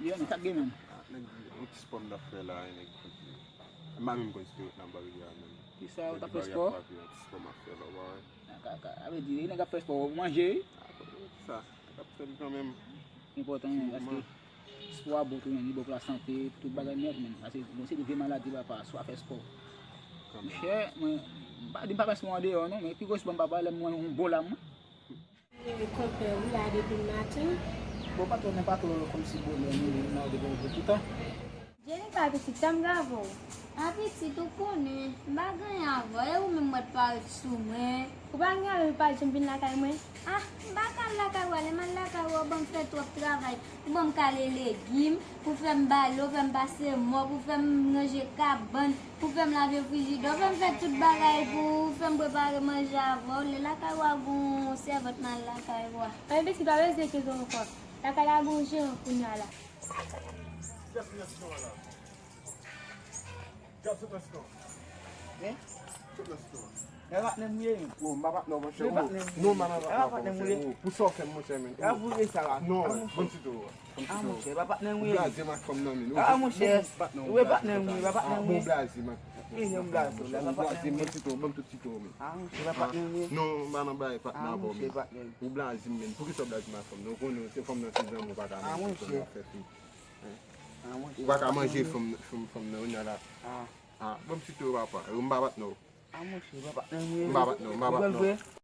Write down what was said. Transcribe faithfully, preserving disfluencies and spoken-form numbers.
Yo, men sa k gen menm? Ah, nèg di, yon ti spò m t ap fè la, nèg di. M pa menm konn si te ret nan Barivyè a menm. Kisa ou t ap fè spò? Yon ti spò m ap fè la, ou pa wè? Kaka, sa vle di, nèg ap fè spò, ou manje wi. Ah, sa, nèg ap fè l kanmenm. Enpòtan, paske spò a bon tou, men, li bon pou lasante, tout bagay nèt, men. Paske, bon, se de vye maladi, papa, swa fè spò. Monchè, mwen, m pa di m pa fè spò andeyò, non, men pi gwo spò m, papa, lè m wè yon bon lam, Konpè, wi la depi maten. Bon, pa twò, men pa twò kòmsi bonè, nou, nou, nou, depi yon bout tan. Jenika pitit, sa m gen avè w? A pitit, ou konnen, m pa gen anyen avè w, e ou menm mwen t parèt sou mwen. Ou pa gen anyen avè m, ou pa janm vin lakay mwen? Ah, m pa ka al lakay ou, lè m al lakay ou, ou ban m fè twòp travay. Ou ban m kale legim, pou fè m bale, ou fè m pase mòp, ou fè m ranje kabann, pou fè m lave frijidè, ou fè m fè tout bagay pou ou, ou fè m prepare manje avè w. Lè lakay ou a gon sèvant, m al lakay ou a. Anyen pitit, pa bezwen enkyete w ankò. Lakay la gon jeran kounye a la. Kiyès ki nan siton an la? Gad sot nan siton an. Hein? Sot nan siton an. E patnè m ye. Oh, m pa patnè w, monchè. Wi, patnè m. Non, m pa nan E patnè w, patnè m ye. monchè. Oh, pou sa w fè m, monchè, men. E a pou w ye sa la. Non, A monchè. Ban m ti to. A monchè, e pa patnè m Ou ye. Blaze m ak fanm nan, men. A monchè. Ou e patnè m ye, e pa patnè Ah, m bon, ye. Blaze m ak. Ki jan Blaze w la, e pa patnè m ye. Ban m ti to, ban m tout ti to, men. A monchè, e pa patnè m ye. Non, m pa nan bagay patnè A avè w, monchè, e men. Patnè m. Ou Blaze m, men. Poukisa w Blaze m ak fanm nan? Ou konnen se fanm nan se zanmi w pa ka A menm monchè. Fanm nan fè fi. A monchè. Ou pa ka manje fanm fanm fanm nan, ou nan la. A. Ah, ban m ti to, papa. Ou m pa patnè w. A monchè, e pa patnè m ye. M pa patnè w, m pa patnè w.